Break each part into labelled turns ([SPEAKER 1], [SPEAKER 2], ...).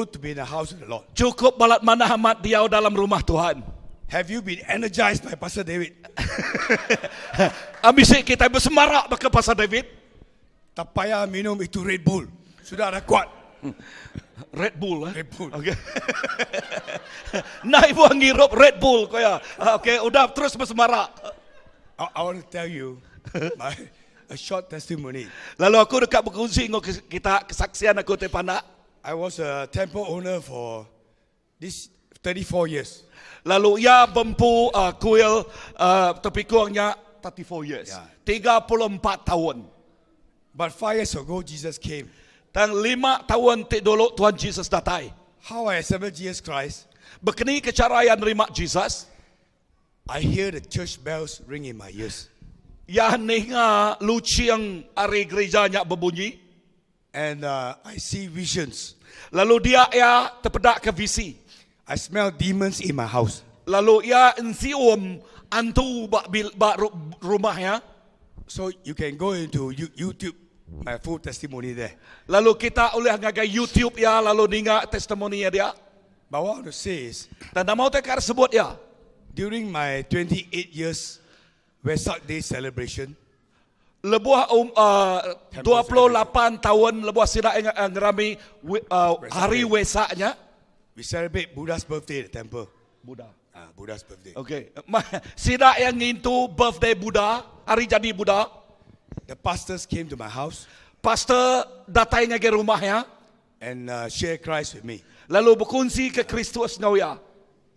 [SPEAKER 1] good to be in the house of the Lord.
[SPEAKER 2] Cukup balat manah amat diau dalam rumah Tuhan.
[SPEAKER 1] Have you been energized by Pastor David?
[SPEAKER 2] Bisi kita bersemarak baka Pastor David?
[SPEAKER 1] Tak payah minum itu Red Bull. Sudah ada kuat.
[SPEAKER 2] Red Bull eh?
[SPEAKER 1] Red Bull.
[SPEAKER 2] Okay. Nah ibu ngirup Red Bull ko ya. Okay, udah terus bersemarak.
[SPEAKER 1] I want to tell you a short testimony.
[SPEAKER 2] Lalu aku dekat berkongsi dengan kita kesaksian aku te pandak.
[SPEAKER 1] I was a temple owner for this 34 years.
[SPEAKER 2] Lalu ia bempu kuil tepikungnya 34 years.
[SPEAKER 1] Ya.
[SPEAKER 2] 34 tahun.
[SPEAKER 1] But 5 years ago, Jesus came.
[SPEAKER 2] Tang 5 tahun ti dulu Tuhan Jesus datai.
[SPEAKER 1] How I accepted Jesus Christ,
[SPEAKER 2] Bekeni ke cara yang nerima Jesus,
[SPEAKER 1] I hear the church bells ring in my ears.
[SPEAKER 2] Ya ninga luciang ari gerejanya berbunyi.
[SPEAKER 1] And I see visions.
[SPEAKER 2] Lalu dia ya terpedak ke visi.
[SPEAKER 1] I smell demons in my house.
[SPEAKER 2] Lalu ia ensium antu bak bil, bak rumahnya.
[SPEAKER 1] So you can go into YouTube, my full testimony there.
[SPEAKER 2] Lalu kita oleh ngagai YouTube ya, lalu ninga testimoni dia.
[SPEAKER 1] But what I want to say is,
[SPEAKER 2] Dan nama tekar sebut ya.
[SPEAKER 1] During my 28 years Wesak Day celebration,
[SPEAKER 2] Lebuh 28 tahun lebuh sida ngerami hari
[SPEAKER 1] Day.
[SPEAKER 2] Wesaknya.
[SPEAKER 1] We celebrate Buddha's birthday at the temple.
[SPEAKER 2] Buddha.
[SPEAKER 1] Ah, Buddha's birthday.
[SPEAKER 2] Okay. Sida yang ngintu birthday Buddha, hari jadi Buddha.
[SPEAKER 1] The pastors came to my house
[SPEAKER 2] Pastor datang ke rumahnya,
[SPEAKER 1] and share Christ with me.
[SPEAKER 2] Lalu berkongsi ke Kristus ngau ya.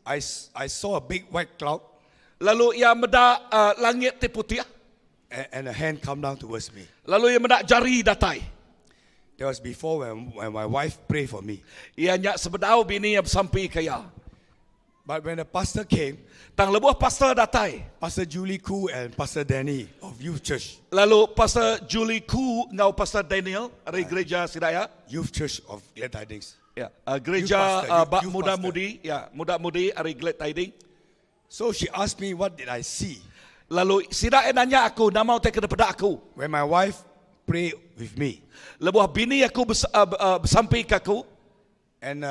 [SPEAKER 1] I saw a big white cloud
[SPEAKER 2] Lalu ia meda langit ti putih.
[SPEAKER 1] and a hand come down towards me.
[SPEAKER 2] Lalu ia meda jari datai.
[SPEAKER 1] That was before when my wife prayed for me.
[SPEAKER 2] Ia nyak sebedau bini yang sampai ke ia.
[SPEAKER 1] But when the pastor came,
[SPEAKER 2] Tang lebuh pastor datai.
[SPEAKER 1] Pastor Julie Koo and Pastor Danny of Youth Church.
[SPEAKER 2] Lalu Pastor Julie Koo ngau Pastor Daniel dari gereja Sidaya.
[SPEAKER 1] Youth Church of Glad Tidings.
[SPEAKER 2] Ya, gereja
[SPEAKER 1] Youth pastor,
[SPEAKER 2] bak
[SPEAKER 1] youth
[SPEAKER 2] muda
[SPEAKER 1] pastor.
[SPEAKER 2] mudi, ya, muda mudi dari Glad Tidings.
[SPEAKER 1] So she asked me, what did I see?
[SPEAKER 2] Lalu sida nanya aku, nama utai kena pada aku.
[SPEAKER 1] When my wife prayed with me.
[SPEAKER 2] Lebuh bini aku bersampai ke aku.
[SPEAKER 1] And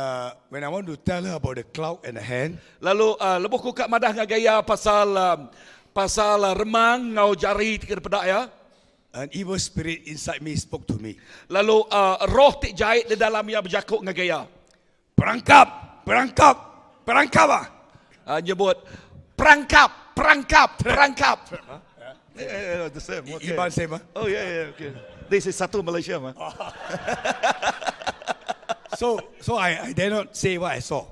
[SPEAKER 1] when I want to tell her about the cloud and the hand,
[SPEAKER 2] Lalu lebuh ku kat madah ngagai ya pasal pasal remang ngau jari kena pada ya.
[SPEAKER 1] An evil spirit inside me spoke to me.
[SPEAKER 2] Lalu roh ti jahit di dalam ya berjakuk ngagai ya.
[SPEAKER 1] Perangkap, perangkap, perangkap ah.
[SPEAKER 2] Nyebut perangkap, perangkap, perangkap. Yeah, the same. Okay.
[SPEAKER 1] Iban same ah.
[SPEAKER 2] Oh yeah, okay. This is satu Malaysia mah.
[SPEAKER 1] So I dare not say what I saw.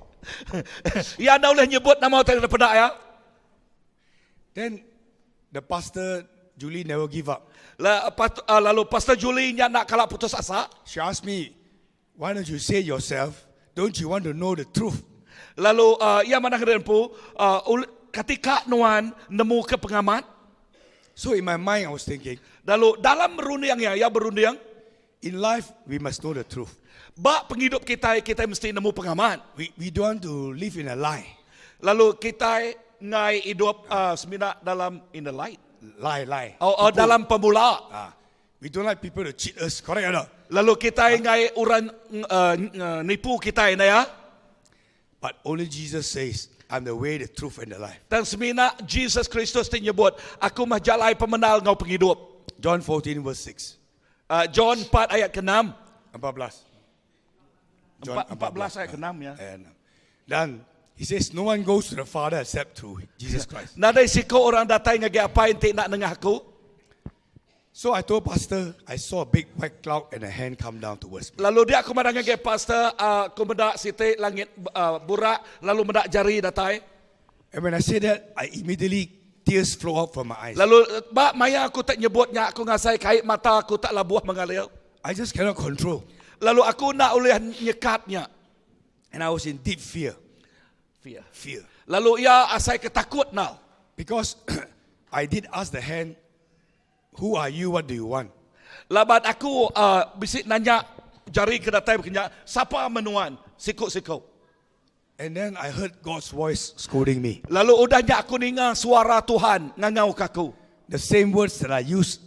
[SPEAKER 2] Ya anda boleh nyebut nama utai kena pada ya.
[SPEAKER 1] Then the pastor Julie never give up.
[SPEAKER 2] La, lalu Pastor Julie nya nak kalak putus asa.
[SPEAKER 1] She asked me, why don't you say yourself? Don't you want to know the truth?
[SPEAKER 2] Lalu ia mana kena pu ketika nuan nemu ke pengamat.
[SPEAKER 1] So in my mind I was thinking,
[SPEAKER 2] Lalu dalam berunding ya, ya berunding,
[SPEAKER 1] in life we must know the truth.
[SPEAKER 2] Bak penghidup kita, kita mesti nemu pengamat.
[SPEAKER 1] We don't want to live in a lie.
[SPEAKER 2] Lalu kita ngai hidup semina dalam in the light.
[SPEAKER 1] Lie, lie.
[SPEAKER 2] Oh, oh,
[SPEAKER 1] Tipu.
[SPEAKER 2] dalam pemula.
[SPEAKER 1] We don't like people to cheat us, correct or not?
[SPEAKER 2] Lalu kita ngai orang nipu kita ini ya.
[SPEAKER 1] But only Jesus says, I'm the way, the truth, and the life.
[SPEAKER 2] Dan semina Jesus Kristus ti nyebut, aku mah jalai pemenal ngau penghidup.
[SPEAKER 1] John 14 verse 6.
[SPEAKER 2] John 4 ayat ke-6.
[SPEAKER 1] 14. John
[SPEAKER 2] 14 ayat ke-6 ya.
[SPEAKER 1] And, dan he says, no one goes to the Father except through Jesus Christ.
[SPEAKER 2] Nadai siko orang datang ngagi apa yang nak nengah aku.
[SPEAKER 1] So I told pastor, I saw a big white cloud and a hand come down towards me.
[SPEAKER 2] Lalu dia aku madang ngagi pastor, aku mendak siti langit burak, lalu mendak jari datai.
[SPEAKER 1] And when I say that, I immediately tears flow out from my eyes.
[SPEAKER 2] Lalu bak maya aku tak nyebutnya, aku ngasai kait mata aku tak labuh mengalir.
[SPEAKER 1] I just cannot control.
[SPEAKER 2] Lalu aku nak oleh nyekatnya.
[SPEAKER 1] And I was in deep fear.
[SPEAKER 2] Fear.
[SPEAKER 1] Fear.
[SPEAKER 2] Lalu ia asai ketakut now.
[SPEAKER 1] Because I did ask the hand, who are you, what do you want?
[SPEAKER 2] Laban aku bisik nanya jari ke datai berkenyak, siapa menuan? Sikuk-sikuk.
[SPEAKER 1] And then I heard God's voice scolding me.
[SPEAKER 2] Lalu udahnya aku ninga suara Tuhan ngangau ke aku.
[SPEAKER 1] The same words that I used,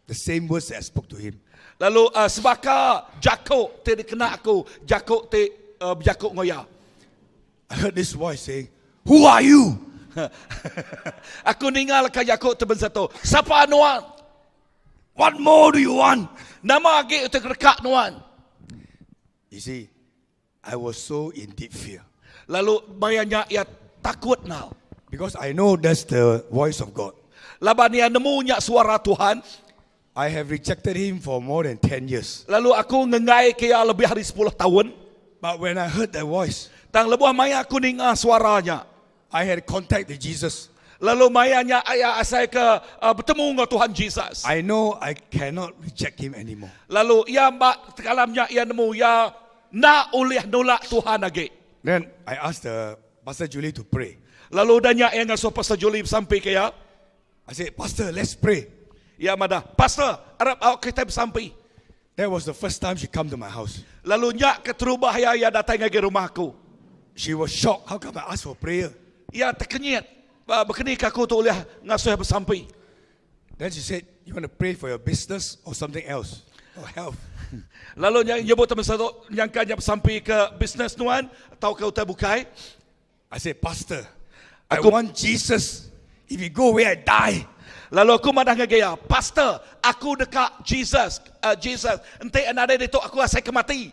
[SPEAKER 1] the same words that I spoke to him.
[SPEAKER 2] Lalu uh, sebaka jako ti dikena aku, jako ti uh, bejako enggau iya.
[SPEAKER 1] I heard this voice saying, Who are you?
[SPEAKER 2] aku ninga leka jako ti bansa tu, Sapa nuan?
[SPEAKER 1] What more do you want?
[SPEAKER 2] Nama agi utai kedeka nuan?
[SPEAKER 1] You see, I was so in deep fear.
[SPEAKER 2] Lalu maya nya iya takut enggau.
[SPEAKER 1] Because I know that's the voice of God.
[SPEAKER 2] Laban iya nemu nya suara Tuhan.
[SPEAKER 1] I have rejected him for more than 10 years.
[SPEAKER 2] Lalu aku ngengai ke iya lebih ari sepuluh taun.
[SPEAKER 1] But when I heard that voice,
[SPEAKER 2] Tang lebuh maya aku ninga suara nya.
[SPEAKER 1] I had contact with Jesus.
[SPEAKER 2] Lalu maya nya iya asai ke betemu enggau Tuhan Jesus.
[SPEAKER 1] I know I cannot reject him anymore.
[SPEAKER 2] Lalu iya ba tekalam nya iya nemu iya enda ulih nulak Tuhan agi.
[SPEAKER 1] Then I asked the Pastor Julie to pray.
[SPEAKER 2] Lalu udah nya iya ngasuh Pastor Julie besampi ke iya.
[SPEAKER 1] I said, Pastor, let's pray.
[SPEAKER 2] Iya madah, Pastor, arap awak kitai besampi.
[SPEAKER 1] That was the first time she come to my house.
[SPEAKER 2] Lalu nya keterubah iya iya datai ngagai rumah aku.
[SPEAKER 1] She was shocked, how come I ask for prayer?
[SPEAKER 2] Iya tekenyit, bekeni ke aku tu ulih ngasuh iya besampi.
[SPEAKER 1] Then she said, you want to pray for your business or something else? Or health?
[SPEAKER 2] Lalu nya nyebut teman tu nyangka nya besampi ke business nuan tauka utai bukai.
[SPEAKER 1] I said, Pastor, I want Jesus. If he go away, I die.
[SPEAKER 2] Lalu aku madah ngagai iya, Pastor, aku deka Jesus, uh, Jesus. Enti nadai ditu aku asai ke mati.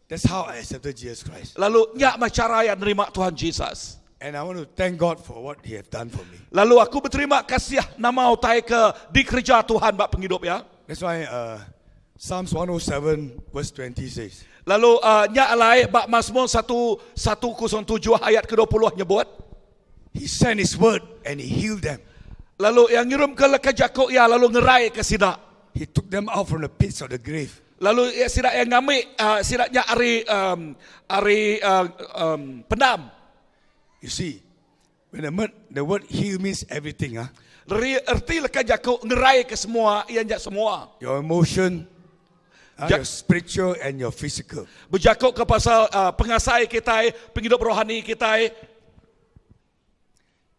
[SPEAKER 1] That's how I accepted Jesus Christ.
[SPEAKER 2] Lalu nya mah cara iya nerima Tuhan Jesus.
[SPEAKER 1] And I want to thank God for what he have done for me.
[SPEAKER 2] Lalu aku beterima kasih nama utai ke dikereja Tuhan ba pengidup iya.
[SPEAKER 1] That's why uh, Psalms 107 verse 20 says.
[SPEAKER 2] Lalu nya alai ba Masmur satu 107 ayat ke 20 nyebut.
[SPEAKER 1] He sent his word and he healed them.
[SPEAKER 2] Lalu iya ngirumka leka jaku iya lalu ngeraika sida.
[SPEAKER 1] He took them out from the pits of the grave.
[SPEAKER 2] Lalu iya sida iya ngambi sida nya ari ari pendam.
[SPEAKER 1] You see, when the word, the word heal means everything ah.
[SPEAKER 2] Ri erti leka jaku ngerai ke semua iya nya semua.
[SPEAKER 1] Your emotion, ah, your spiritual and your physical.
[SPEAKER 2] Bejaku ke pasal uh, pengasai kitai, pengidup rohani kitai.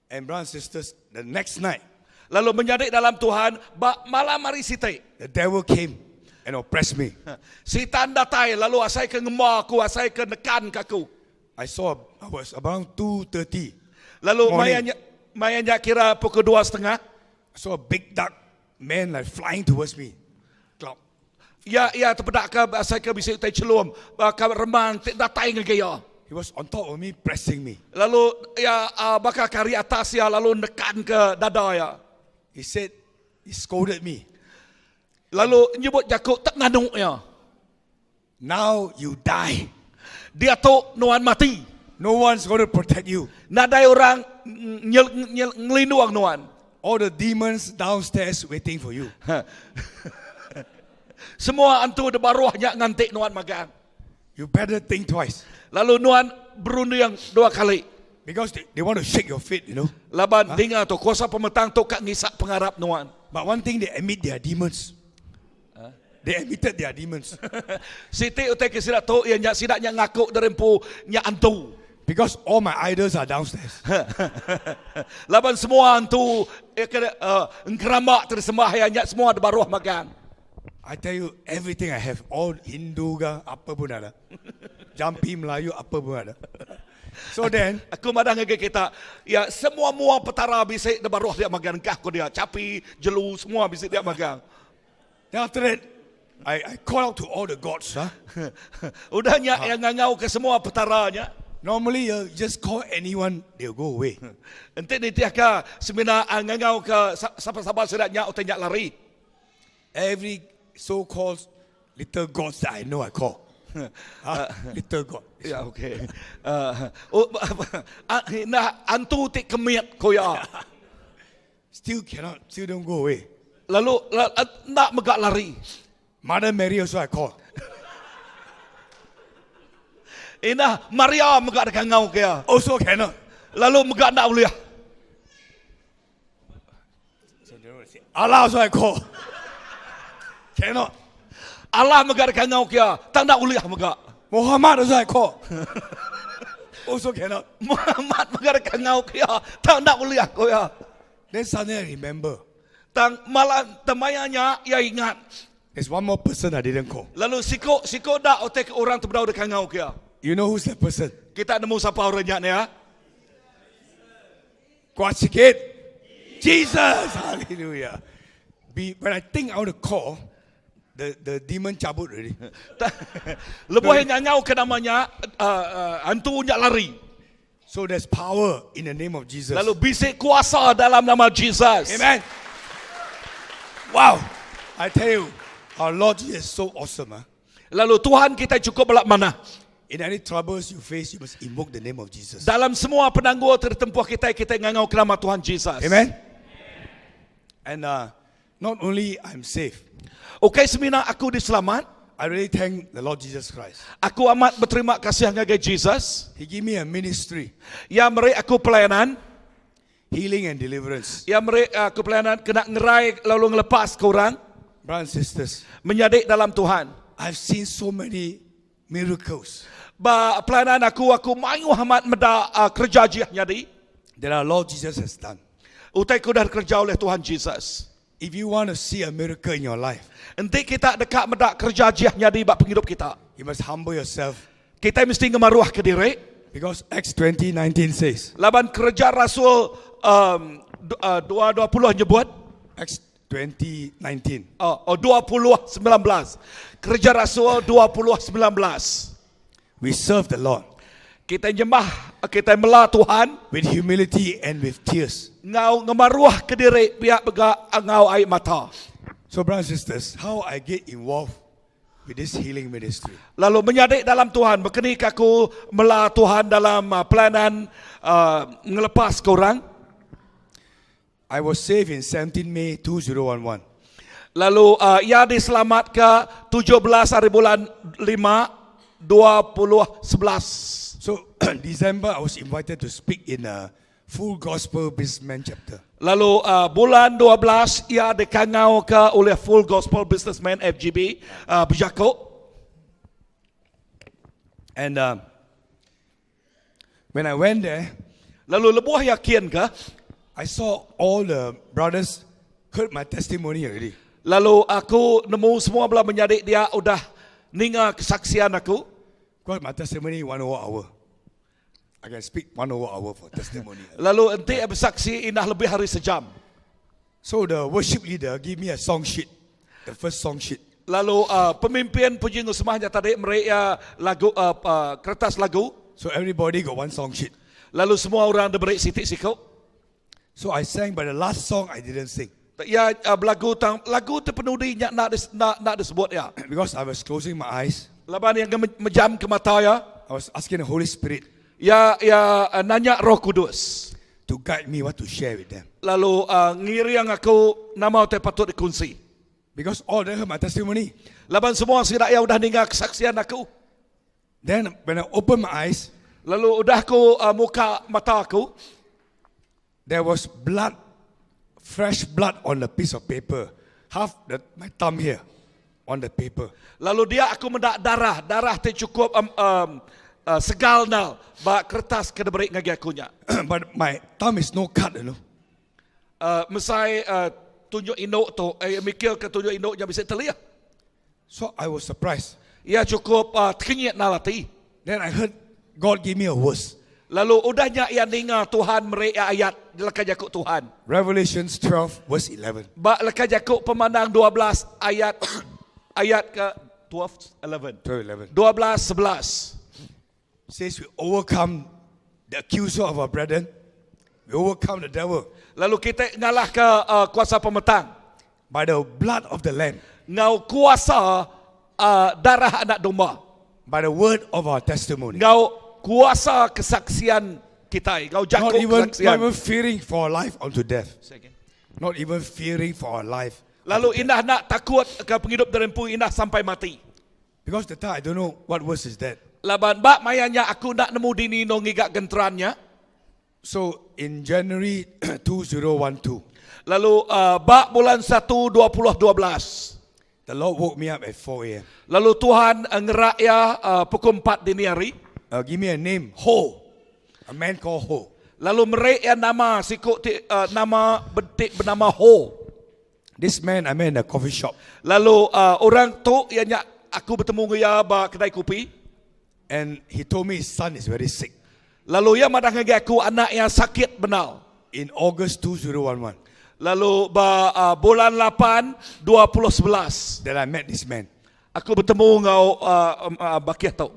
[SPEAKER 1] And brothers and sisters, the next night.
[SPEAKER 2] Lalu menyadi dalam Tuhan ba malam hari siti.
[SPEAKER 1] The devil came and oppressed me.
[SPEAKER 2] Sitan datai lalu asai ke ngemba aku, asai ke nekan ke aku.
[SPEAKER 1] I saw I was around 2:30.
[SPEAKER 2] Lalu maya nya maya nya kira pukul dua setengah.
[SPEAKER 1] I saw a big dark man like flying towards me. Cloud.
[SPEAKER 2] Iya iya tepeda ke asai ke bisi utai chelum ka remang ti datai ngagai iya.
[SPEAKER 1] He was on top of me pressing me.
[SPEAKER 2] Lalu iya baka ke ari atas iya lalu nekan ke dada iya.
[SPEAKER 1] He said he scolded me.
[SPEAKER 2] Lalu nyebut jaku te nganu iya.
[SPEAKER 1] Now you die.
[SPEAKER 2] Diatu nuan mati.
[SPEAKER 1] No one's going to protect you.
[SPEAKER 2] Nadai orang ngelindung nuan.
[SPEAKER 1] All the demons downstairs waiting for you.
[SPEAKER 2] Semua antu di baruh nya nganti nuan magang.
[SPEAKER 1] You better think twice.
[SPEAKER 2] Lalu nuan berunding dua kali.
[SPEAKER 1] Because they, they want to shake your feet, you know.
[SPEAKER 2] Laban huh? dinga tu kuasa pemetang tu ka ngisak pengarap nuan.
[SPEAKER 1] But one thing they admit they are demons. They admitted they are demons.
[SPEAKER 2] Siti utai ke sida tu iya nya sida nya ngaku diri empu nya antu.
[SPEAKER 1] Because all my idols are downstairs.
[SPEAKER 2] Laban semua antu iya ke uh, engkeramba ti disembah iya nya semua di baruh magang.
[SPEAKER 1] I tell you everything I have all Hindu ke apa pun ada. Jampi Melayu apa pun ada. So then
[SPEAKER 2] aku madah ngagai kita ya semua mua petara bisi di baruh dia magang engkah ku dia chapi jelu semua bisi dia magang.
[SPEAKER 1] Then after that, I, I call out to all the gods. Huh?
[SPEAKER 2] Udah nya ha. yang ngangau ke semua petara nya.
[SPEAKER 1] Normally you just call anyone, they'll go away.
[SPEAKER 2] Enti nitih ke semina ah, ngangau ke sapa-sapa sida nya utai nya lari.
[SPEAKER 1] Every so-called little gods that I know I call. ha? Little god.
[SPEAKER 2] Ya, yeah, okay. Uh, oh, nah, antu ti kemit ko ya.
[SPEAKER 1] Still cannot, still don't go away.
[SPEAKER 2] Lalu enda mega lari.
[SPEAKER 1] Mother Mary also I call.
[SPEAKER 2] Inah Maria mega deka ngau ke iya.
[SPEAKER 1] Also cannot.
[SPEAKER 2] Lalu mega enda ulih.
[SPEAKER 1] Allah also I call. Cannot.
[SPEAKER 2] Allah mega deka ngau ke iya, tang enda ulih mega.
[SPEAKER 1] Muhammad also I call. also cannot.
[SPEAKER 2] Muhammad mega deka ngau ke iya, tang enda ulih ko iya.
[SPEAKER 1] Then suddenly I remember.
[SPEAKER 2] Tang malam temaya nya iya ingat.
[SPEAKER 1] There's one more person I didn't call.
[SPEAKER 2] Lalu siko siko da utai ke orang ti bedau dikangau ke iya.
[SPEAKER 1] You know who's that person?
[SPEAKER 2] Kita nemu sapa orang nya ne ya?
[SPEAKER 1] Kuat sikit. Jesus. Hallelujah. Be, when I think I want to call, the, the demon cabut already.
[SPEAKER 2] Lebuh iya ngangau ke nama nya, uh, uh, hantu nya lari.
[SPEAKER 1] So there's power in the name of Jesus.
[SPEAKER 2] Lalu bisi kuasa dalam nama Jesus.
[SPEAKER 1] Amen. Wow. I tell you, our Lord Jesus is so awesome. Huh?
[SPEAKER 2] Lalu Tuhan kita cukup belak mana.
[SPEAKER 1] In any troubles you face, you must invoke the name of Jesus.
[SPEAKER 2] Dalam semua penanggul tertempuh kita, kita ngangau ke nama Tuhan Jesus.
[SPEAKER 1] Amen. And uh, not only I'm safe,
[SPEAKER 2] Ukai semina aku diselamat,
[SPEAKER 1] I really thank the Lord Jesus Christ.
[SPEAKER 2] Aku amat beterima kasih ngagai Jesus.
[SPEAKER 1] He gave me a ministry.
[SPEAKER 2] Iya meri aku pelayanan.
[SPEAKER 1] Healing and deliverance.
[SPEAKER 2] Iya meri aku pelayanan kena ngerai lalu ngelepas ke orang.
[SPEAKER 1] Brothers and sisters.
[SPEAKER 2] Menyadi dalam Tuhan.
[SPEAKER 1] I've seen so many miracles.
[SPEAKER 2] Ba pelayanan aku aku mayuh amat meda uh, kerja jiah nyadi.
[SPEAKER 1] That our Lord Jesus has done.
[SPEAKER 2] Utai ke udah dikereja oleh Tuhan Jesus.
[SPEAKER 1] If you want to see a miracle in your life,
[SPEAKER 2] Enti kita deka meda kereja ajiah nyadi ba pengidup kita.
[SPEAKER 1] You must humble yourself.
[SPEAKER 2] Kitai mesti ngemaruhka diri.
[SPEAKER 1] Because Acts 20:19 says.
[SPEAKER 2] Laban kereja rasul um, 2:20 nyebut.
[SPEAKER 1] Acts 20:19.
[SPEAKER 2] Oh, oh 20:19. Kereja rasul 20:19.
[SPEAKER 1] We serve the Lord.
[SPEAKER 2] Kitai nyembah, kitai mela Tuhan.
[SPEAKER 1] With humility and with tears.
[SPEAKER 2] Enggau ngemaruh ke diri pia mega enggau ai mata.
[SPEAKER 1] So brothers and sisters, how I get involved with this healing ministry?
[SPEAKER 2] Lalu menyadi dalam Tuhan, bekeni ke aku mela Tuhan dalam uh, pelayanan uh, ngelepas ke orang?
[SPEAKER 1] I was saved in 17 May 2011.
[SPEAKER 2] Lalu uh, ia diselamatka 17 hari bulan 5 2011.
[SPEAKER 1] So December I was invited to speak in a Full Gospel Businessman chapter.
[SPEAKER 2] Lalu uh, bulan 12 ia dikangau ke oleh Full Gospel Businessman FGB uh, bejaku.
[SPEAKER 1] And uh, when I went there,
[SPEAKER 2] lalu lebuh yakin ke?
[SPEAKER 1] I saw all the brothers heard my testimony already.
[SPEAKER 2] Lalu aku nemu semua bala menyadi dia udah ninga kesaksian aku.
[SPEAKER 1] Because my testimony one over hour. I can speak one over hour for testimony.
[SPEAKER 2] Lalu enti besaksi indah lebih hari sejam.
[SPEAKER 1] So the worship leader give me a song sheet, the first song sheet.
[SPEAKER 2] Lalu uh, pemimpin puji enggau sembah nya tadi meri iya lagu uh, uh, kertas lagu.
[SPEAKER 1] So everybody got one song sheet.
[SPEAKER 2] Lalu semua orang diberi siti siku.
[SPEAKER 1] So I sang but the last song I didn't sing.
[SPEAKER 2] Iya uh, belagu tang lagu ti penudi nya enda enda enda disebut iya.
[SPEAKER 1] Because I was closing my eyes.
[SPEAKER 2] Laban iya mejam ke mata iya.
[SPEAKER 1] I was asking the Holy Spirit.
[SPEAKER 2] Iya iya uh, nanya Roh Kudus.
[SPEAKER 1] To guide me what to share with them.
[SPEAKER 2] Lalu uh, ngiring aku nama utai patut dikunsi.
[SPEAKER 1] Because all they heard my testimony.
[SPEAKER 2] Laban semua sida iya udah ninga kesaksian aku.
[SPEAKER 1] Then when I open my eyes,
[SPEAKER 2] lalu udah aku uh, muka mata aku,
[SPEAKER 1] there was blood, fresh blood on the piece of paper. Half the, my thumb here on the paper.
[SPEAKER 2] Lalu dia aku meda darah, darah ti cukup um, um, uh, segal nal ba kertas ke diberi ngagai aku nya.
[SPEAKER 1] But my thumb is no cut, you know.
[SPEAKER 2] Uh, mesai uh, tunjuk induk tu, eh, mikir ke tunjuk induk nya bisi telih.
[SPEAKER 1] So I was surprised.
[SPEAKER 2] Iya cukup uh, tekenyit nal ati.
[SPEAKER 1] Then I heard God give me a verse.
[SPEAKER 2] Lalu udah nya iya ninga Tuhan meri iya ayat leka jaku Tuhan.
[SPEAKER 1] Revelations 12 verse 11.
[SPEAKER 2] Ba leka jaku Pemandang 12 ayat ayat ke 12 11.
[SPEAKER 1] 12 11.
[SPEAKER 2] 12 11.
[SPEAKER 1] Says we overcome the accuser of our brethren. We overcome the devil.
[SPEAKER 2] Lalu kita ngalahka uh, kuasa pemetang.
[SPEAKER 1] By the blood of the lamb.
[SPEAKER 2] Ngau kuasa uh, darah anak domba.
[SPEAKER 1] By the word of our testimony.
[SPEAKER 2] Ngau kuasa kesaksian kita. Ngau jaku
[SPEAKER 1] not even,
[SPEAKER 2] kesaksian.
[SPEAKER 1] Not even fearing for our life unto death. Not even fearing for our life.
[SPEAKER 2] Lalu indah nak takut ke pengidup derempu indah sampai mati.
[SPEAKER 1] Because the time I don't know what verse is that.
[SPEAKER 2] Laban ba maya nya aku enda nemu dini no ngiga genteran nya.
[SPEAKER 1] So in January 2012.
[SPEAKER 2] Lalu uh, ba bulan 1 2012.
[SPEAKER 1] The Lord woke me up at 4 a.m.
[SPEAKER 2] Lalu Tuhan uh, ngerak iya uh, pukul 4 dini hari.
[SPEAKER 1] Uh, give me a name, Ho. A man called Ho.
[SPEAKER 2] Lalu meri iya nama siku ti uh, nama ti benama Ho.
[SPEAKER 1] This man I met in a coffee shop.
[SPEAKER 2] Lalu uh, orang tu iya nya aku betemu enggau iya ba kedai kopi.
[SPEAKER 1] And he told me his son is very sick.
[SPEAKER 2] Lalu iya madah ngagai aku anak iya sakit bendar.
[SPEAKER 1] In August 2011.
[SPEAKER 2] Lalu ba uh, bulan 8 2011.
[SPEAKER 1] That I met this man.
[SPEAKER 2] Aku betemu enggau uh, uh, bakih tu.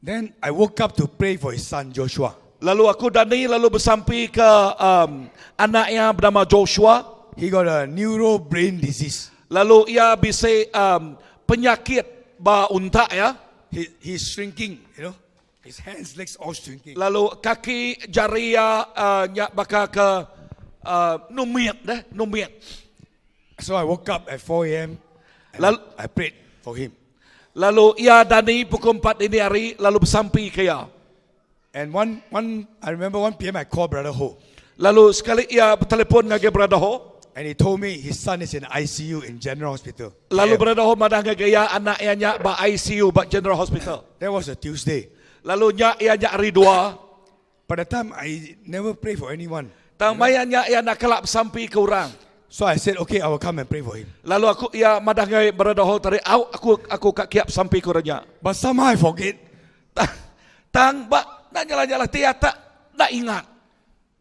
[SPEAKER 1] Then I woke up to pray for his son Joshua.
[SPEAKER 2] Lalu aku dani lalu besampi ke um, anak iya benama Joshua.
[SPEAKER 1] He got a neuro brain disease.
[SPEAKER 2] Lalu iya bisi um, penyakit ba untak iya.
[SPEAKER 1] He, he's shrinking, you know. His hands, legs all shrinking.
[SPEAKER 2] Lalu kaki jari iya uh, nya baka ke uh, numit deh, numit.
[SPEAKER 1] So I woke up at 4 a.m. and
[SPEAKER 2] Lalu,
[SPEAKER 1] I prayed for him.
[SPEAKER 2] Lalu iya dani pukul 4 dini hari lalu besampi ke iya.
[SPEAKER 1] And one, one, I remember 1 p.m. I called Brother Ho.
[SPEAKER 2] Lalu sekali iya betelefon ngagai Brother Ho.
[SPEAKER 1] And he told me his son is in ICU in General Hospital.
[SPEAKER 2] Lalu Brother Ho madah ngagai iya anak iya nya ba ICU ba General Hospital.
[SPEAKER 1] That was a Tuesday.
[SPEAKER 2] Lalu nya iya nya hari dua.
[SPEAKER 1] By the time I never pray for anyone.
[SPEAKER 2] Tang maya nya iya enda kala besampi ke orang.
[SPEAKER 1] So I said, okay, I will come and pray for him.
[SPEAKER 2] Lalu aku iya madah ngagai Brother Ho tadi, au aku aku ka kiap sampi ke orang nya.
[SPEAKER 1] But somehow I forget.
[SPEAKER 2] Tang ba enda nyalah-nyalah ti iya tak enda ingat.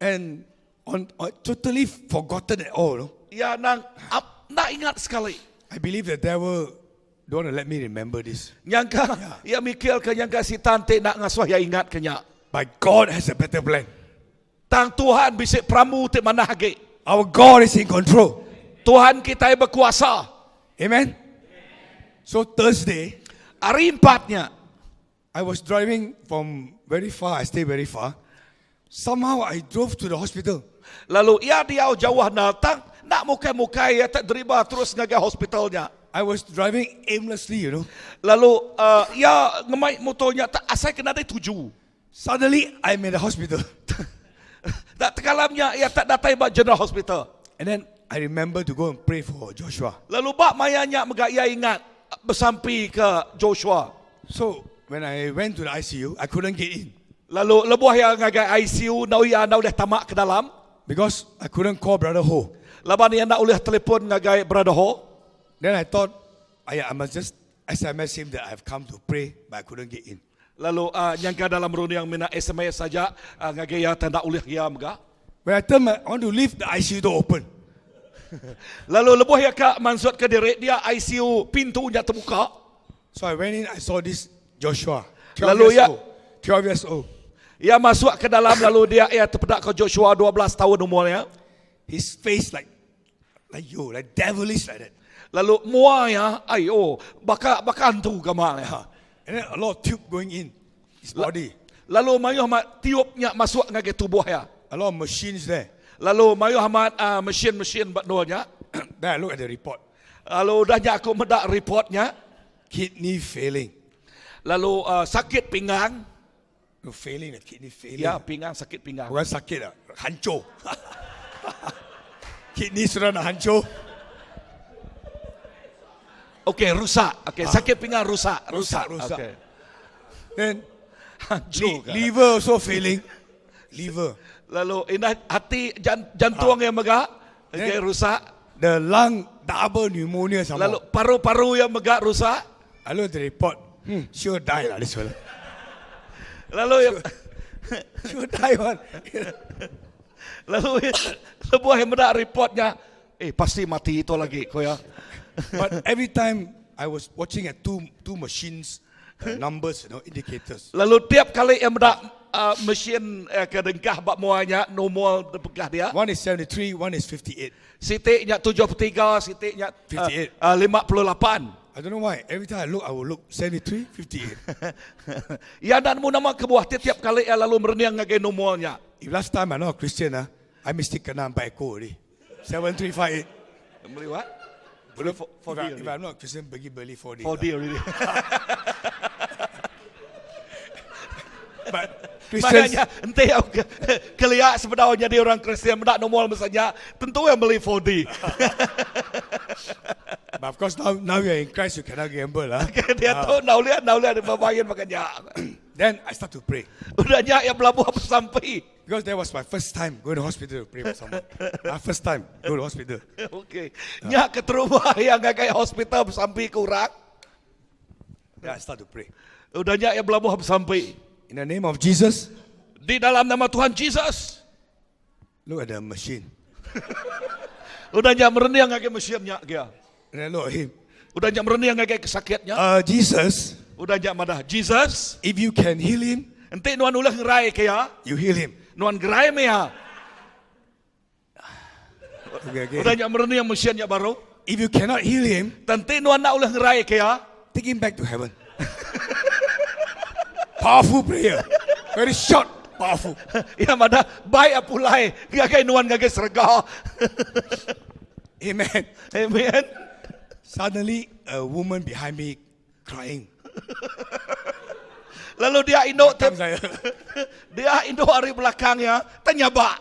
[SPEAKER 1] And on, on totally forgotten at all. No?
[SPEAKER 2] Iya nang ap, enda ingat sekali.
[SPEAKER 1] I believe the devil don't want to let me remember this.
[SPEAKER 2] Nyangka iya mikir ke nyangka sitan ti enda ngasuh iya ingat ke nya.
[SPEAKER 1] But God has a better plan.
[SPEAKER 2] Tang Tuhan bisi perambu ti manah agi.
[SPEAKER 1] Our God is in control.
[SPEAKER 2] Tuhan kitai bekuasa.
[SPEAKER 1] Amen. So Thursday,
[SPEAKER 2] Hari empat nya.
[SPEAKER 1] I was driving from very far, I stay very far. Somehow I drove to the hospital.
[SPEAKER 2] Lalu iya diau jauh enda tang enda mukai-mukai iya te deriba terus ngagai hospital nya.
[SPEAKER 1] I was driving aimlessly, you know.
[SPEAKER 2] Lalu uh, iya ngemai motor nya tak asai ke nadai tuju.
[SPEAKER 1] Suddenly I'm in the hospital.
[SPEAKER 2] Tak tekalam nya iya tak datai ba General Hospital.
[SPEAKER 1] And then I remember to go and pray for Joshua.
[SPEAKER 2] Lalu ba maya nya mega iya ingat besampi ke Joshua.
[SPEAKER 1] So when I went to the ICU, I couldn't get in.
[SPEAKER 2] Lalu lebuh iya ngagai ICU enggau iya enda ulih tama ke dalam.
[SPEAKER 1] Because I couldn't call Brother Ho.
[SPEAKER 2] Laban iya enda ulih telefon ngagai Brother Ho.
[SPEAKER 1] Then I thought, I, I must just SMS him that I've come to pray, but I couldn't get in.
[SPEAKER 2] Lalu uh, nyangka dalam runding mina SMS saja uh, ngagai iya tanda ulih iya mega.
[SPEAKER 1] When I turn my, I want to leave the ICU door open.
[SPEAKER 2] Lalu lebuh iya ka mansut ke diri dia ICU pintu nya tebuka.
[SPEAKER 1] So I went in, I saw this Joshua, 12
[SPEAKER 2] Lalu
[SPEAKER 1] years
[SPEAKER 2] iya
[SPEAKER 1] old. 12 years old.
[SPEAKER 2] Iya masuk ke dalam lalu dia iya tepeda ke Joshua 12 tahun umurnya.
[SPEAKER 1] His face like like you, like devilish like that.
[SPEAKER 2] Lalu mua iya ayo baka baka antu gamal iya.
[SPEAKER 1] And then a lot of tube going in his body.
[SPEAKER 2] Lalu mayuh amat tiup nya masuk ngagai tubuh iya.
[SPEAKER 1] A lot of machines there.
[SPEAKER 2] Lalu mayuh amat uh, mesin-mesin ba endur nya.
[SPEAKER 1] Then I look at the report.
[SPEAKER 2] Lalu udah nya aku meda report nya.
[SPEAKER 1] Kidney failing.
[SPEAKER 2] Lalu uh, sakit pinggang.
[SPEAKER 1] No, failing, the kidney failing.
[SPEAKER 2] Ya, pinggang sakit pinggang.
[SPEAKER 1] Bukan sakit lah, hancur. kidney sudah nak hancur.
[SPEAKER 2] Okey, rusak. Okey, ah. sakit pinggang rusak,
[SPEAKER 1] rusak, rusak.
[SPEAKER 2] Okey.
[SPEAKER 1] Then
[SPEAKER 2] hancur.
[SPEAKER 1] Li- liver also failing. Liver.
[SPEAKER 2] Lalu indah hati jantung ah. yang mega okey rusak.
[SPEAKER 1] The lung double pneumonia sama.
[SPEAKER 2] Lalu paru-paru yang mega rusak.
[SPEAKER 1] I look at the report. Hmm, sure die lah this fella.
[SPEAKER 2] Lalu yang
[SPEAKER 1] sure die one.
[SPEAKER 2] Lalu lebuh yang meda reportnya, eh pasti mati itu lagi ko ya.
[SPEAKER 1] But every time I was watching at two two machines uh, numbers, you know, indicators.
[SPEAKER 2] Lalu tiap kali yang meda uh, mesin uh, ke dengkah bak muanya nomor depegah dia.
[SPEAKER 1] One is 73, one is 58.
[SPEAKER 2] Siti nya 73, siti nya
[SPEAKER 1] 58.
[SPEAKER 2] Uh, 58.
[SPEAKER 1] I don't know why. Every time I look, I will look 73, 58.
[SPEAKER 2] Ya dan mu nama kebuah tiap kali ya lalu merenyang ngagai nomornya.
[SPEAKER 1] If last time I'm not a Christian, ah, I mesti kena empat ekor already. 7358.
[SPEAKER 2] Beli what?
[SPEAKER 1] Beli 4D. If, if I'm not a Christian, pergi beli 4D.
[SPEAKER 2] 4D already.
[SPEAKER 1] But Christians,
[SPEAKER 2] Makanya ente aku keliak sebenarnya jadi orang Kristian mendak nomor misalnya tentu yang beli 4D.
[SPEAKER 1] But of course now now you are in Christ you cannot gamble lah.
[SPEAKER 2] Dia tu nau lihat nau lihat babayin makanya.
[SPEAKER 1] Then I start to pray.
[SPEAKER 2] Udah nya yang belabuh sampai.
[SPEAKER 1] Because that was my first time going to hospital to pray for someone. My first time go to hospital.
[SPEAKER 2] Okay. Nya keterubah iya ngagai hospital besampi ke orang.
[SPEAKER 1] Then I start to pray.
[SPEAKER 2] Udah nya iya belabuh besampi.
[SPEAKER 1] In the name of Jesus.
[SPEAKER 2] Di dalam nama Tuhan Jesus.
[SPEAKER 1] Look at the machine.
[SPEAKER 2] Udah nya merening ngagai mesin nya gia.
[SPEAKER 1] And I look at him.
[SPEAKER 2] Udah nya merening ngagai kesakit nya.
[SPEAKER 1] Jesus.
[SPEAKER 2] Udah nya madah Jesus.
[SPEAKER 1] If you can heal him.
[SPEAKER 2] Enti nuan ulih ngerai ke iya.
[SPEAKER 1] You heal him.
[SPEAKER 2] Nuan gerai meh iya.
[SPEAKER 1] Okay, okay.
[SPEAKER 2] Udah nya merening mesin nya baru.
[SPEAKER 1] If you cannot heal him.
[SPEAKER 2] Enti nuan enda ulih ngerai ke iya.
[SPEAKER 1] Take him back to heaven. Powerful prayer. Very short, powerful.
[SPEAKER 2] Iya madah bai iya pulai ngagai nuan ngagai serega.
[SPEAKER 1] Amen.
[SPEAKER 2] Amen.
[SPEAKER 1] Suddenly a woman behind me crying.
[SPEAKER 2] Lalu dia indu ti dia indu ari belakang iya tenyabak.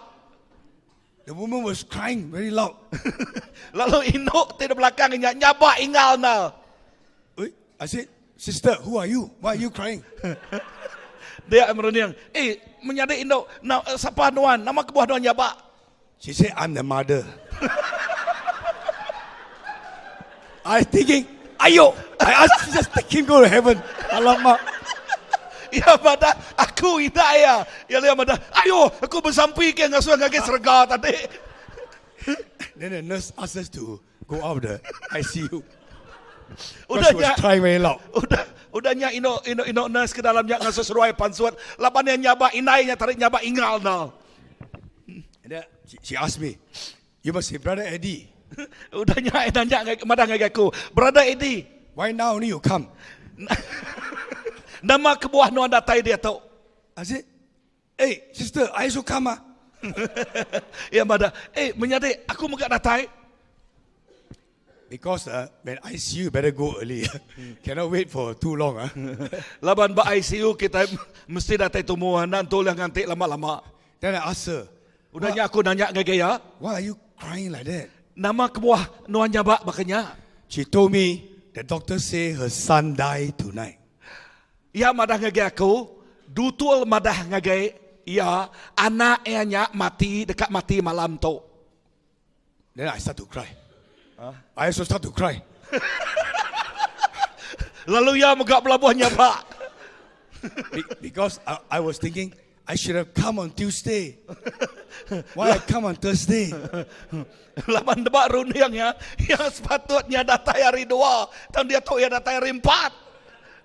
[SPEAKER 1] The woman was crying very loud.
[SPEAKER 2] Lalu indu ti di belakang nya nyabak ingal ne.
[SPEAKER 1] Oi, I said, sister, who are you? Why are you crying?
[SPEAKER 2] Dia merening, eh, menyadi indu, na, sapa nuan? Nama kebuah nuan nyabak?
[SPEAKER 1] She said, I'm the mother. I thinking, ayo, I ask Jesus take him go to heaven. Alamak.
[SPEAKER 2] Iya madah, aku indai iya. Iya lea madah, ayo, aku besampi ke ngasuh ngagai serega tadi.
[SPEAKER 1] Then the nurse asked us to go out of the ICU.
[SPEAKER 2] Udah
[SPEAKER 1] She was
[SPEAKER 2] nya,
[SPEAKER 1] crying very loud.
[SPEAKER 2] udah udah nya ino ino ino nurse ke dalam nya ngasuh seruai pansut laban iya nyabak indai nya tadi nyabak ingal ne.
[SPEAKER 1] And then she, she asked me, you must be brother Eddie.
[SPEAKER 2] Udah nya iya nanya ngagai madah ngagai aku, brother Eddie.
[SPEAKER 1] Why now only you come?
[SPEAKER 2] Nama kebuah nuan datai diatu?
[SPEAKER 1] I said, hey sister, I also come ah.
[SPEAKER 2] Iya madah, eh menyadi aku mega datai.
[SPEAKER 1] Because uh, when ICU better go early. Cannot wait for too long ah.
[SPEAKER 2] Laban ba ICU kitai mesti datai tumu enda entu ulih nganti lama-lama.
[SPEAKER 1] Then I ask her,
[SPEAKER 2] Udah nya aku nanya ngagai iya.
[SPEAKER 1] Why are you crying like that?
[SPEAKER 2] Nama kebuah nuan nyabak baka nya?
[SPEAKER 1] She told me the doctor say her son die tonight.
[SPEAKER 2] Iya madah ngagai aku, dutul madah ngagai iya anak iya nya mati deka mati malam tu.
[SPEAKER 1] Then I start to cry. I also start to cry.
[SPEAKER 2] Lalu iya mega belabuh nyabak.
[SPEAKER 1] Because I, I was thinking I should have come on Tuesday. Why I come on Thursday?
[SPEAKER 2] Laban deba runding iya, iya sepatut nya datai hari dua, tang diatu iya datai hari empat.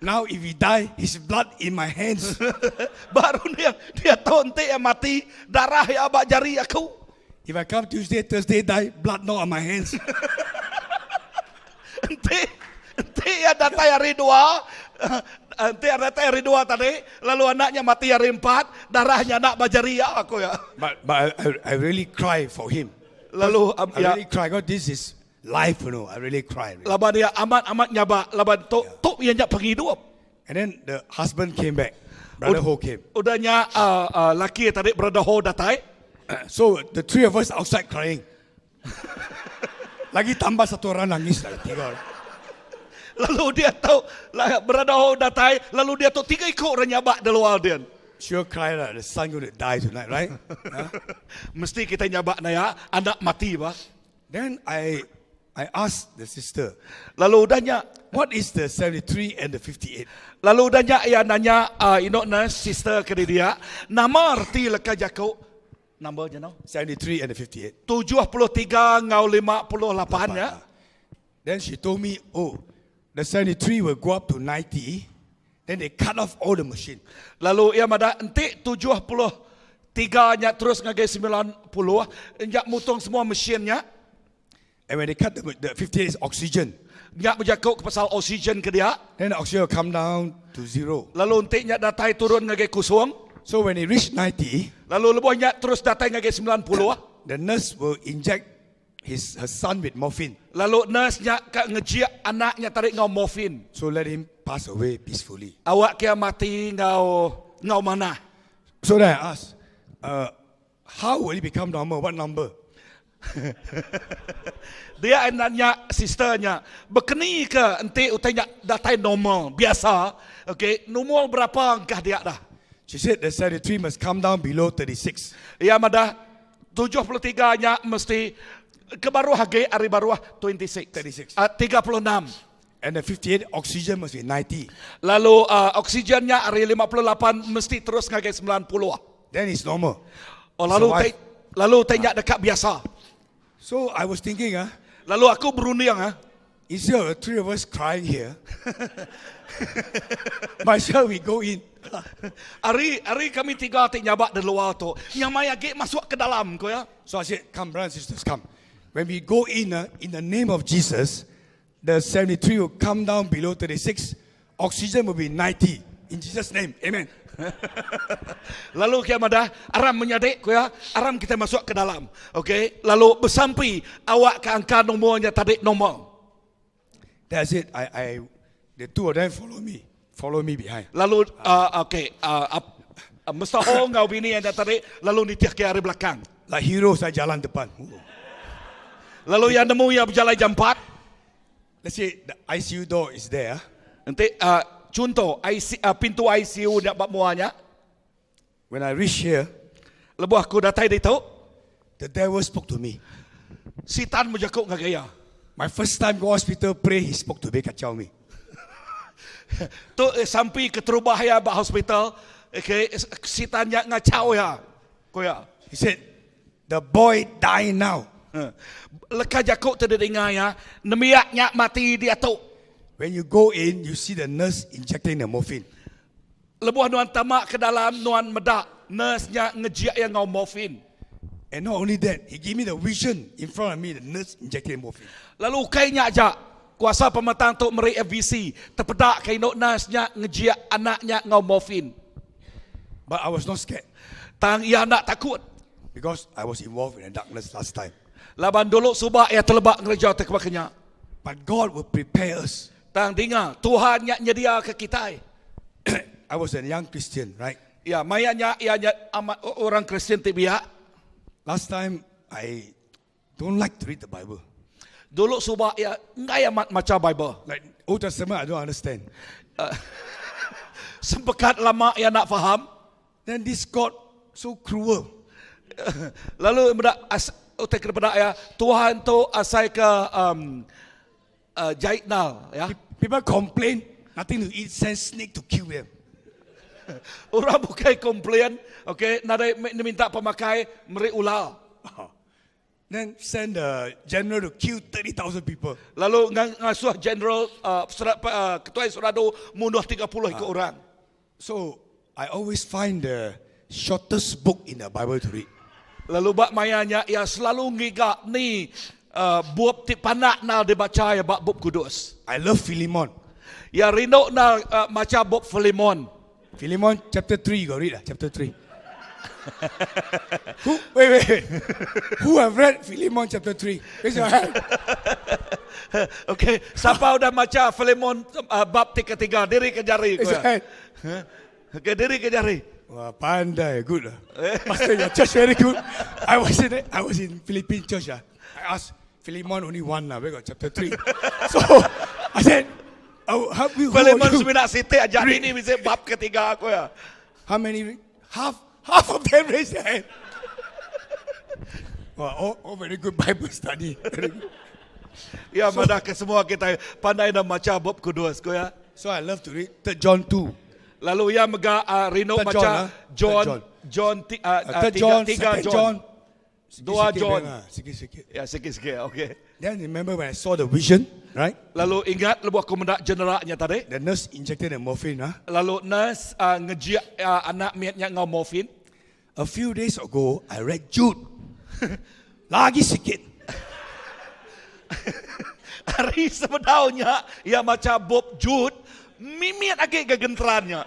[SPEAKER 1] Now if he die, his blood in my hands.
[SPEAKER 2] Ba runding diatu enti iya mati, darah iya ba jari aku.
[SPEAKER 1] If I come Tuesday, Thursday die, blood not on my hands.
[SPEAKER 2] Enti enti iya datai hari dua, enti iya datai hari dua tadi, lalu anak nya mati hari empat, darah nya enda ba jari iya ku iya.
[SPEAKER 1] But but I, I, I really cry for him.
[SPEAKER 2] Lalu
[SPEAKER 1] I
[SPEAKER 2] iya
[SPEAKER 1] really cry because this is life, you know. I really cry. Really.
[SPEAKER 2] Laban iya amat amat nyabak laban tu tu iya nya pengidup.
[SPEAKER 1] And then the husband came back. Brother Ho came.
[SPEAKER 2] Udah nya uh, uh, laki tadi Brother Ho datai.
[SPEAKER 1] So the three of us outside crying. Lagi tambah satu orang nangis lagi tiga orang.
[SPEAKER 2] Lalu dia tu Brother Ho datai lalu dia tu tiga iku orang nyabak di luar din.
[SPEAKER 1] Sure cry lah, the son going to die tonight, right? Huh?
[SPEAKER 2] Mesti kita nyabak naya anak mati bah.
[SPEAKER 1] Then I I asked the sister.
[SPEAKER 2] Lalu udah nya
[SPEAKER 1] what is the 73 and the 58?
[SPEAKER 2] Lalu udah nya iya nanya uh, inok nurse sister ke dia, nama reti leka jaku number nya no?
[SPEAKER 1] 73 and the 58.
[SPEAKER 2] 73 enggau 58 nya.
[SPEAKER 1] Then she told me, oh, the 73 will go up to 90, then they cut off all the machine.
[SPEAKER 2] Lalu iya madah enti 73 nya terus ngagai 90, nya mutung semua mesin nya.
[SPEAKER 1] And when they cut the, the 58 is oxygen.
[SPEAKER 2] Nya bejaku ke pasal oxygen ke dia.
[SPEAKER 1] Then the oxygen will come down to zero.
[SPEAKER 2] Lalu enti nya datai turun ngagai kusung.
[SPEAKER 1] So when it reach 90,
[SPEAKER 2] lalu lebuh nya terus datai ngagai 90,
[SPEAKER 1] the nurse will inject his her son with morphine.
[SPEAKER 2] Lalu nurse nya ka ngejik anak nya tadi enggau morphine.
[SPEAKER 1] So let him pass away peacefully.
[SPEAKER 2] Awak kia mati enggau enggau manah.
[SPEAKER 1] So then I ask, uh, how will it become normal? What number?
[SPEAKER 2] Dia nanya sister nya, bekeni ke enti utai nya datai normal, biasa, okay, numur berapa engkah dia dah?
[SPEAKER 1] She said the 73 must come down below 36.
[SPEAKER 2] Iya madah 73 nya mesti ke baruh agi ari baruh 26.
[SPEAKER 1] 36.
[SPEAKER 2] Uh, 36.
[SPEAKER 1] And the 58 oxygen must be 90.
[SPEAKER 2] Lalu uh, oksigen nya ari 58 mesti terus ngagai 90.
[SPEAKER 1] Then it's normal.
[SPEAKER 2] Oh, lalu
[SPEAKER 1] Survive.
[SPEAKER 2] te, lalu te nya deka biasa.
[SPEAKER 1] So I was thinking, ah,
[SPEAKER 2] Lalu aku berunding ah,
[SPEAKER 1] instead of the three of us crying here, myself we go in.
[SPEAKER 2] Ari ari kami tiga ti nyabak di luar tu, nyamai agi masuk ke dalam ko ya.
[SPEAKER 1] So I said, come, brothers and sisters, come. When we go in, uh, in the name of Jesus, the 73 will come down below 36. Oxygen will be 90. In Jesus' name, amen.
[SPEAKER 2] Lalu kia madah, aram menyadi ko ya, aram kita masuk ke dalam. Okey, lalu besampi awak ke angka nomornya tadi normal.
[SPEAKER 1] That's it. I, I, the two of them follow me. Follow me behind.
[SPEAKER 2] Lalu uh, okey, uh, uh, Mr. Ho ngau bini yang tadi lalu nitih ke ari belakang.
[SPEAKER 1] Like hero saya jalan depan.
[SPEAKER 2] Lalu yang nemu ia berjalan jam 4.
[SPEAKER 1] Let's say the ICU door is there.
[SPEAKER 2] Enti uh, chunto IC, uh, pintu ICU nya ba mua nya.
[SPEAKER 1] When I reach here,
[SPEAKER 2] Lebuh aku datai ditu,
[SPEAKER 1] the devil spoke to me.
[SPEAKER 2] Sitan bejaku ngagai iya.
[SPEAKER 1] My first time go hospital pray, he spoke to me, kacau me.
[SPEAKER 2] Tu eh, sampi keterubah iya ba hospital, okay, sitan nya ngachau iya. Ku iya.
[SPEAKER 1] He said, the boy die now.
[SPEAKER 2] Ha. Leka jaku ti didinga iya, nembiak nya mati diatu.
[SPEAKER 1] When you go in, you see the nurse injecting the morphine.
[SPEAKER 2] Lebuh nuan tama ke dalam, nuan meda nurse nya ngejik iya enggau morphine.
[SPEAKER 1] And not only that, he give me the vision in front of me, the nurse injecting morphine.
[SPEAKER 2] Lalu ukai nya aja, kuasa pemetang tu meri iya visi, tepeda ke indu nurse nya ngejik anak nya enggau morphine.
[SPEAKER 1] But I was not scared.
[SPEAKER 2] Tang iya enda takut.
[SPEAKER 1] Because I was involved in the darkness last time.
[SPEAKER 2] Laban dulu suba iya teleba ngereja ti baka nya.
[SPEAKER 1] But God will prepare us.
[SPEAKER 2] Tang dinga, Tuhan nya nyediaka kitai.
[SPEAKER 1] I was a young Christian, right?
[SPEAKER 2] Ya, maya nya iya nya amat orang Kristian ti biak.
[SPEAKER 1] Last time I don't like to read the Bible.
[SPEAKER 2] Dulu suba iya enggai amat macha Bible.
[SPEAKER 1] Like Old Testament I don't understand.
[SPEAKER 2] Sempekat lama iya enda faham.
[SPEAKER 1] Then this God so cruel.
[SPEAKER 2] Lalu meda as, utai ke peda iya, Tuhan tu asai ke um, uh, jai nal ya.
[SPEAKER 1] People complain nothing to eat, send snake to kill them.
[SPEAKER 2] Orang bukai complain, okay, nadai minta pemakai meri ular.
[SPEAKER 1] Then send the general to kill 30,000 people.
[SPEAKER 2] Lalu ngasuh general uh, surat, uh, ketua suradu munuh 30 iku orang.
[SPEAKER 1] So I always find the shortest book in the Bible to read.
[SPEAKER 2] Lalu ba maya nya iya selalu ngiga ni uh, bup ti pandak nal dibacha iya ba Bup Kudus.
[SPEAKER 1] I love Philemon.
[SPEAKER 2] Iya rindu nal uh, macha bup Philemon.
[SPEAKER 1] Philemon chapter 3, you got read ah, chapter 3. Who, wait, wait, wait. Who have read Philemon chapter 3? Raise your hand.
[SPEAKER 2] Okay, sapa udah macha Philemon uh, bab ti ketiga, diri ke jari.
[SPEAKER 1] Raise your hand.
[SPEAKER 2] Okay, diri ke jari.
[SPEAKER 1] Wah, pandai, good lah. Pastor, your church very good. I was in I was in Philippine church ah. I asked Philemon only one lah, where got chapter 3? So I said, oh, how, who
[SPEAKER 2] Philemon semina siti aja ini bisi bab ketiga aku ya.
[SPEAKER 1] How many? Half half of them raised their hand. Wah, all, all very good Bible study. Very good.
[SPEAKER 2] Ya, so, madah ke semua kita pandai dah maca bab kudus ko ya.
[SPEAKER 1] So I love to read 3 John 2.
[SPEAKER 2] Lalu ia mega uh, rindu
[SPEAKER 1] Third
[SPEAKER 2] maca
[SPEAKER 1] John, ah.
[SPEAKER 2] John
[SPEAKER 1] Third John.
[SPEAKER 2] John ti, uh,
[SPEAKER 1] Uh, third
[SPEAKER 2] tiga,
[SPEAKER 1] John,
[SPEAKER 2] tiga
[SPEAKER 1] second
[SPEAKER 2] John.
[SPEAKER 1] John.
[SPEAKER 2] Dua
[SPEAKER 1] Sikit-sikit
[SPEAKER 2] John.
[SPEAKER 1] lah, Sikit-sikit.
[SPEAKER 2] Ya sikit-sikit, okey.
[SPEAKER 1] Then remember when I saw the vision, right?
[SPEAKER 2] Lalu ingat lebuh aku meda jeneraknya tadi.
[SPEAKER 1] The nurse injected the morphine. Huh?
[SPEAKER 2] Lalu nurse uh, ngejiak uh, anak miatnya ngau morfin.
[SPEAKER 1] A few days ago, I read Jude. Lagi sikit.
[SPEAKER 2] Hari sebedaunya ia maca bup Jude, mimit agi ke genterannya.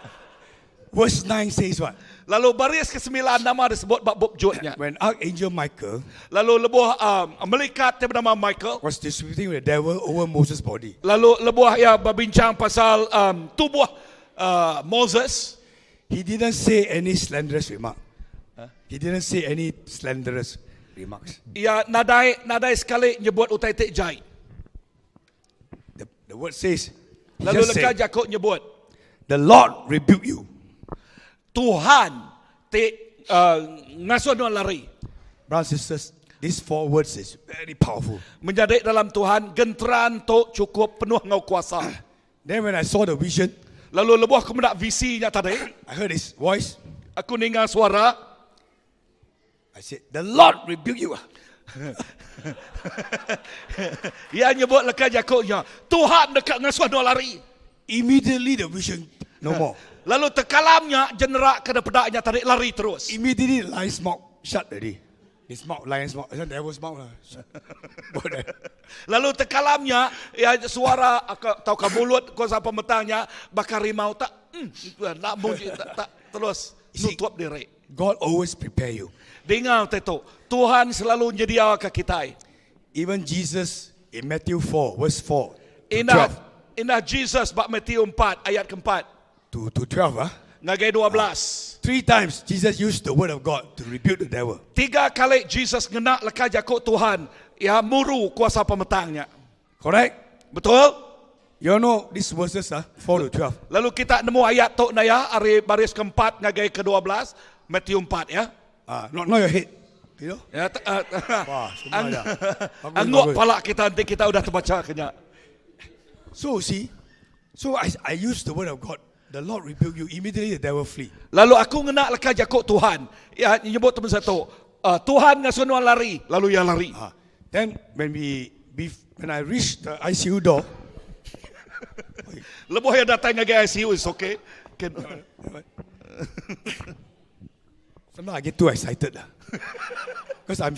[SPEAKER 1] Verse 9 says what?
[SPEAKER 2] Lalu baris ke-9 nama disebut ba bup Jude nya.
[SPEAKER 1] When Archangel Michael
[SPEAKER 2] Lalu lebuh um, malaikat ti benama Michael
[SPEAKER 1] was disputing with the devil over Moses' body.
[SPEAKER 2] Lalu lebuh iya bebincang pasal um, tubuh uh, Moses.
[SPEAKER 1] He didn't say any slanderous remark. He didn't say any slanderous remarks.
[SPEAKER 2] Iya nadai nadai sekali nyebut utai ti jai.
[SPEAKER 1] The, the word says, he
[SPEAKER 2] Lalu
[SPEAKER 1] just
[SPEAKER 2] leka
[SPEAKER 1] said,
[SPEAKER 2] jaku nyebut,
[SPEAKER 1] the Lord rebuke you.
[SPEAKER 2] Tuhan ti uh, ngasuh nuan lari.
[SPEAKER 1] Brothers and sisters, these four words is very powerful.
[SPEAKER 2] Menyadi dalam Tuhan, genteran tu cukup penuh ngau kuasa.
[SPEAKER 1] Then when I saw the vision,
[SPEAKER 2] Lalu lebuh aku meda visi nya tadi,
[SPEAKER 1] I heard his voice.
[SPEAKER 2] Aku ninga suara.
[SPEAKER 1] I said, The Lord rebuke you.
[SPEAKER 2] Iya nyebut leka jaku nya, Tuhan deka ngasuh nuan lari.
[SPEAKER 1] Immediately the vision no more.
[SPEAKER 2] Lalu tekalam nya genera ke dipeda nya tadi lari terus.
[SPEAKER 1] Immediately the lion's mouth shut already. His mouth, lion's mouth, it's devil's mouth lah.
[SPEAKER 2] Lalu tekalam nya ya suara tauka mulut kuasa pemetang nya baka rimau tak mm, enda munyi tak, tak terus nutup diri.
[SPEAKER 1] God always prepare you.
[SPEAKER 2] Dinga utai tu, Tuhan selalu nyediaka kitai.
[SPEAKER 1] Even Jesus in Matthew 4 verse 4 to
[SPEAKER 2] Indah
[SPEAKER 1] 12.
[SPEAKER 2] indah Jesus ba Matthew 4 ayat keempat.
[SPEAKER 1] To to 12 ah.
[SPEAKER 2] Ngagai 12.
[SPEAKER 1] Three times Jesus used the word of God to rebuke the devil.
[SPEAKER 2] Tiga kali Jesus ngena leka jaku Tuhan iya muru kuasa pemetang nya.
[SPEAKER 1] Correct?
[SPEAKER 2] Betul?
[SPEAKER 1] You all know these verses ah, 4 to 12.
[SPEAKER 2] Lalu kita nemu ayat tu enda ya ari baris keempat ngagai ke-12 Matthew 4 ya.
[SPEAKER 1] Ah, not not your head. You know?
[SPEAKER 2] Ya, uh,
[SPEAKER 1] Wah, semua ada. Bagus,
[SPEAKER 2] Angguk
[SPEAKER 1] bagus.
[SPEAKER 2] pala kita nanti kita udah terbaca kenya.
[SPEAKER 1] So see, so I I use the word of God. The Lord rebuke you immediately the devil flee.
[SPEAKER 2] Lalu aku ngena leka jaku Tuhan. Ya nyebut temen satu. Uh, Tuhan ngasuh nuan lari, lalu ia lari.
[SPEAKER 1] Ah, then when we when I reach the ICU door,
[SPEAKER 2] Lebuh iya datai ngagai ICU is okay. Can.
[SPEAKER 1] Sometimes I get too excited lah. Because I'm.